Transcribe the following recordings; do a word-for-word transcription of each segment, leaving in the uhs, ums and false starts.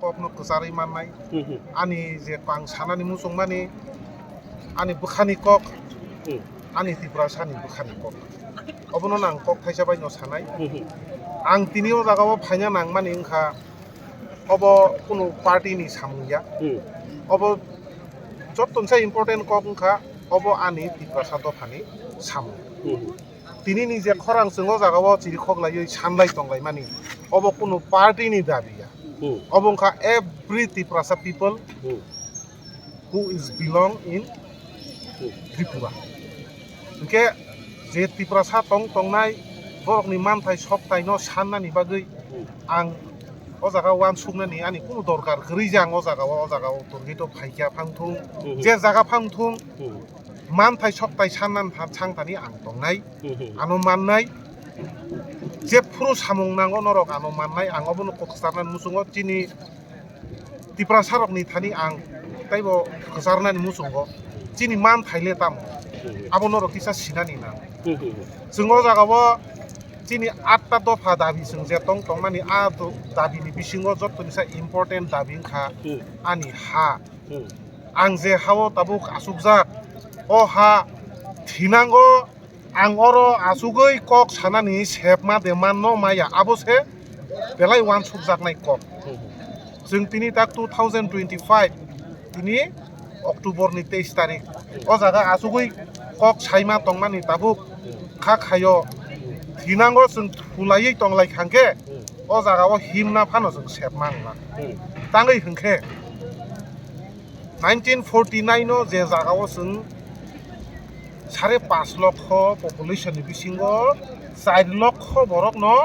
Kokno kwcharwi mannai. Hmm, hmm. Ani je ang sanani muchungmani, ani bwkhani kok, Hmm. ani Tiprasani bwkhani kok. Obono ang kok thaisa baino sanai. Hmm, hmm. Ang tini o jagao phaina nangmani wngkha, obo kunu party ni samung ya. Hmm. Obo jottoni sa important kok wngkha, obo ani Tiprasa dophani samung. Hmm. Tinini je khorang chwng o jagao chirikhok laiwi sanlai tonglaimani, obo kunu party ni dabi ya. Hmm. Obo wngkha every Tiprasa people Hmm. who is belong in Hmm. Tripura. Hwnkhe je Tiprasa tong tongnai borokni manthai soktaino sannani bagwi Hmm. ang o jaga uansuknani ani kunu dorkar kwrwi je ang o jagao, o jagao torgito phaikha phangthung, Hmm. je jaga phangthung. Hmm. Manthai soktai sannan tha-, sangtani ang tongnai, Hmm, hmm. ano mannai, jephuru samung nango norok ano mannai, ang obono kwcharnani muchungo chini Tiprasa rokni thani ang teibo kwcharnani muchungo chini manthai le tamo, Hmm, hmm. abo norok kisa sinani nang. Hmm, hmm, hmm. Chwng o jagao chini atta dopha dabi chwng je tong tongmani a do-, dabini bisingo jottoni sa important dabi wngkha Hmm. ani ha. Hmm. Ang je ha-o tabuk achukjak, o ha thinango ang oro achugwi kok sanani sepma de manno maya, abo se belai uansukjaknai kok. Hmm. Chwng tini tak two thousand twenty-five, tini October ni teis tarik. O jaga achugwi kok saima tongmani tabuk kha khaio. Thinango chwng thulaiwi tonglai khangkhe, Hmm. o jagao himna phano chwng sepma wngla. Hmm. Tangwi hwnkhe, nineteen forty-nine o je jagao chwng sare panch lokho population ni bisingo char lokho borokno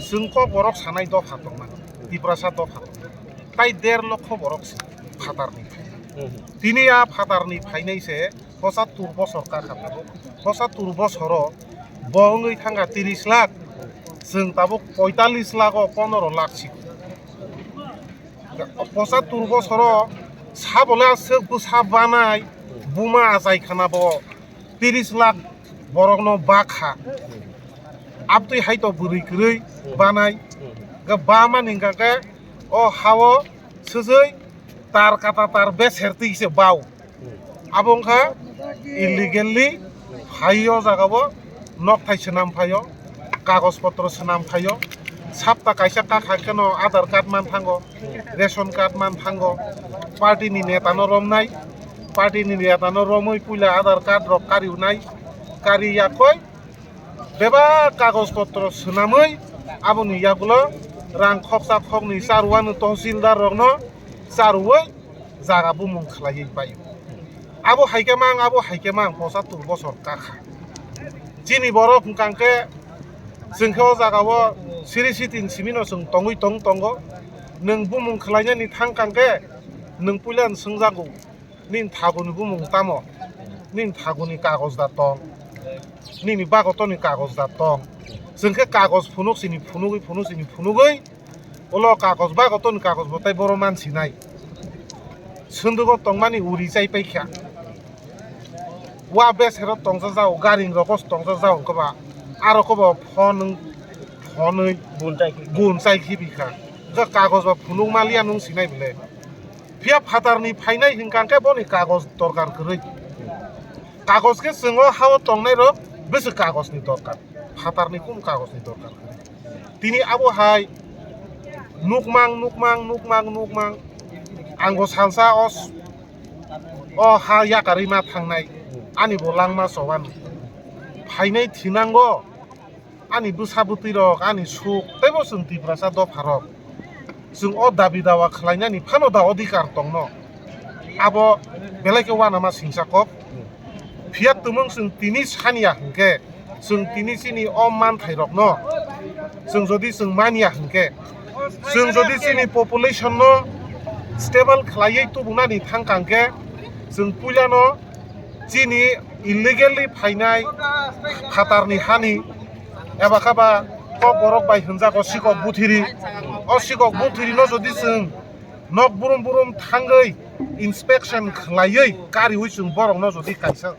chwng kok borok sanai dopha tongmani, Tiprasa dopha tongmani. Tai der lokho borok se phatarni phainai. Hmm. Tini a phatarni phainai se pochattor bosor kakha tabuk. Pochattor bosoro bo wngwi thangkha tiris lakh, chwng tabuk poitalis lakh o ponoro lakh si. Pochattor bosoro sabole aswk bwsa banai, buma achai khana bo tiris lakh borokno bakha. Abtwi hai to bwrwi kwrwi banai. Ga bamani hwnkha khe o hao sujui tar kata tar beser twi se bau. Abo wngkha illegally phai o jaga o, nok thai swnam phai o, kagoj potro swnam phai o, sapta kaisa kakha kheno Aadhaar card man thango, ration card man thango, party ni neta no romnai, party ni neta no romwi puila Aadhaar card rok kariunai, kari yakoi, bebak kagoj potro swnamwi aboni yagulo rang khoksa khoknwi charwano tahsildar rokno charwi jaga bumung khlaiwi pai. Abo hai khe mang, abo hai khe mang, pochattor bosor kakha. Chini borok hwnkha khe chwng khe o jaga o siri sitin simino chwng tongwi tong tongo. Nwng bumung khlainani thang kang khe nwng puila swngjago. Nini thaguni bumung tamo? Nini thaguni kagoj da tong? Nini bagotoni kagoj da tong? Chwng khe kagoj phunuk sini phunugwi, phunuk sini phunugwi, ulo kagoj bagotoni kagoj bo tai boro man sinai. Sundugo tongmani uri chai paikha. Wa besero tongsa jao, garing rogo tongsa jao, hwnkhe ba aro kobo phone, phone gun chai khibi kha. Hwnkhe kagoj ba phunuk maliya nung sinai bole. Phiya phatarni phainai hwnkha khe boni kagoj dorkar kwrwi. Kagoj khe chwng o ha-o tongnai rok bwswk kagojni dorkar. Phatarni kum kagojni dorkar kwrwi. Tini abo hai nukmang, nukmang, nukmang, nukmang. Ang bo salsa o s-, o ha yakarwi ma thangnai. Ani bo langma chobani. Phainai thinango. Ani bwsa bwtwi rok, ani suk, teibo chwng Tiprasa dopha rok. Chwng o dabi dawa khlainani phano da odhikar tongno. Abo belai khe uanama singsa kok. Phiya tumung chwng tini saniya hwnkhe, chwng tini chini o manthai rokno chwng jodi chwng manya hwnkhe, chwng jodi chini population no stable khlaiwi tubunani thang kang khe, chwng puilano chini illegally phainai phatarni hani eba khe ba kok borok bai hwnjago sikok buthiri. O sikok buthirino jodi chwng nok burum burum thangwi inspection khlaiwi kariwi chwng borokno jodi kaisa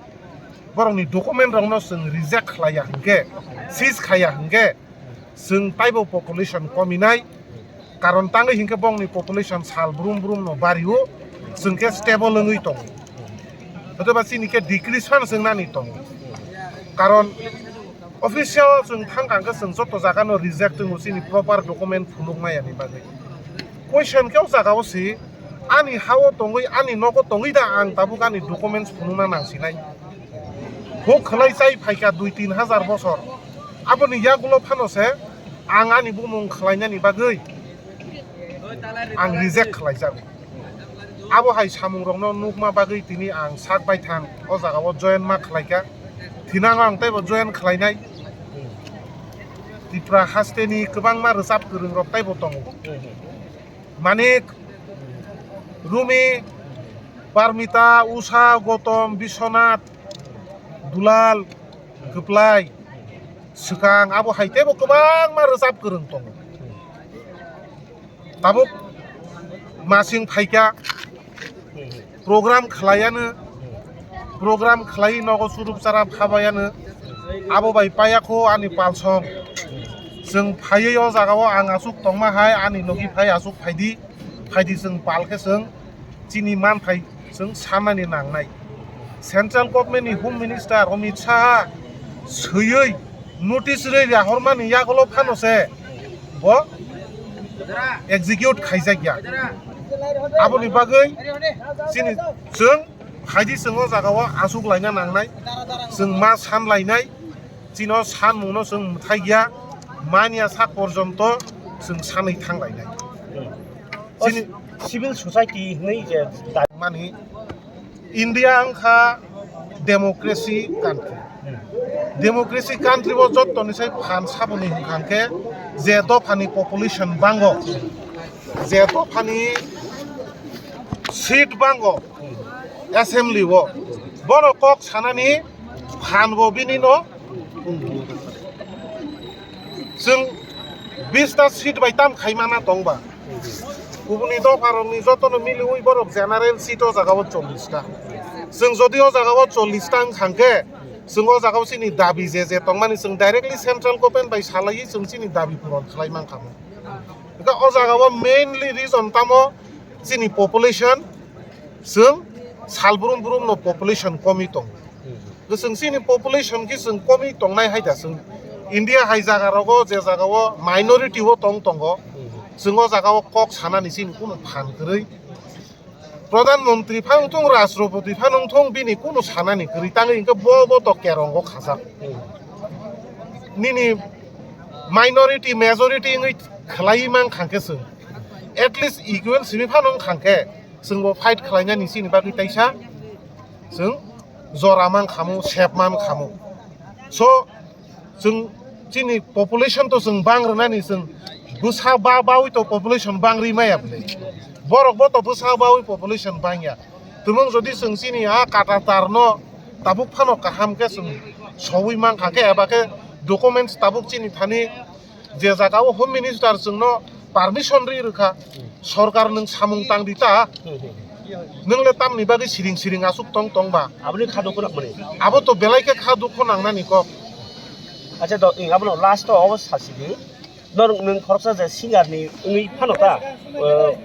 borokni document rokno chwng reject khlaiya hwnkhe, seize khaiya hwnkhe, chwng taibo population kominai. Karon tangwi hinkhe bongni population sal brum brum no bario, chwng khe stable wngwi tongo. Hotoba chini khe decrease phano chwng nani tongo. Karon official chwng thang kang khe chwng joto jaga no reject wngo chini proper document phunuk maya ni bagwi. Question khe o jaga o si ani ha o tongwi ani nogo tongwi da ang tabuk ani documents phunukna nang sinai. Huk khwlai chai phaikha dui tin hajar bosor. Aboni yagulo phano se ang ani bumung khwlainani bagwi ang reject khwlaijago. Abo hai samungrokno nukma bagwi tini ang sak baithang o jagao join ma khwlaikha. Thinango ang teibo join khwlainai. Tripura hasteni kwbangma rwchap kwrwngrok teibo tongo. Manik, Rumi, Parmita, Usha, Gotom, Biswanath, Dulal, Kwplai, Swkang, abo hai teibo kwbangma rwchap kwrwng tongo. Tabuk masing phaikha, program khwlaiano, program khwlai nogo churup chara phabayano, abo bai payakho ani palsong. Chwng phaiwi o jagao ang aswk tongma hai ani logi phai aswk phaidi, phaidi chwng pal khe chwng chini manthai chwng sanani nangnai. Central government ni Home Minister Amit Shah swiwi notice rwi rihormani yagulo phano se bo execute khaijakya. Aboni bagwi chini chwng phaidi chwng o jagao aswk laina nangnai, chwng ma san lainai, chini o sanmungno chwng mwthai ya, manya sak porjonto chwng sanwi thang lainai. Chini civil society hinwi je da- mani India wngkha democracy country. Democracy country o jottoni sai phan saboni hwnkha hwnkhe je dophani population bango, je dophani seat bango assembly o, bono kok sanani phan bo bini no chwng bista seat bai tam khaimana tongba. Kubuni dopharokni jotono miliwi borok general seat o jagao chollish ta. Chwng jodi o jagao chollish ta wngkha hwnkhe, chwng o jagao chini dabi je je tongmani chwng directly central government bai salaiwi chwng chini dabi puron khlai mankha. Hwnkhe o jagao mainly reason tamo chini population, chwng sal brum brum no population komwi tongo. Chwng chini population khe chwng komwi tongnai hai da chwng India hai jaga rogo je jaga o minority o tong tongo, chwng o jaga o kok sanani chini kunu phan kwrwi. Pradhan Mantri phano wngthung, Rashtrapati phano wngthung, bini kunu sanani kwrwi tangwi hwnkhe bo bo to kerongo khajak. Nini minority majority wngwi khwlaiwi mankha hwnkhe chwng at least equal simi phano wngkha hwnkhe chwngbo fight khwlainani chini bagwi taisa chwng jora mankhamu, sep mankhamu. So chwng chini population to chwng bang rwnani chwng bwsa ba bawi to population bang ri maya bwle. Borok bo to bwsa bawi population bang ya. Tumung jodi chwng chini a kata tar no tabuk phano kaham khe chwng sowi mankha khe eba khe documents tabuk chini thani je jaga o Home Minister chwngno permission ri rwkha, sorkar nwng samung tang di ta, nwng le tamni bagwi siring siring aswk tong tong ba? Aboni kha dukhu nangmani. Abo to belai khe kha dukhu nangnani kok. Acha do, abono last o obo sasidi. Nor nwng khoroksa je singer ni wngwi phano ta, eh,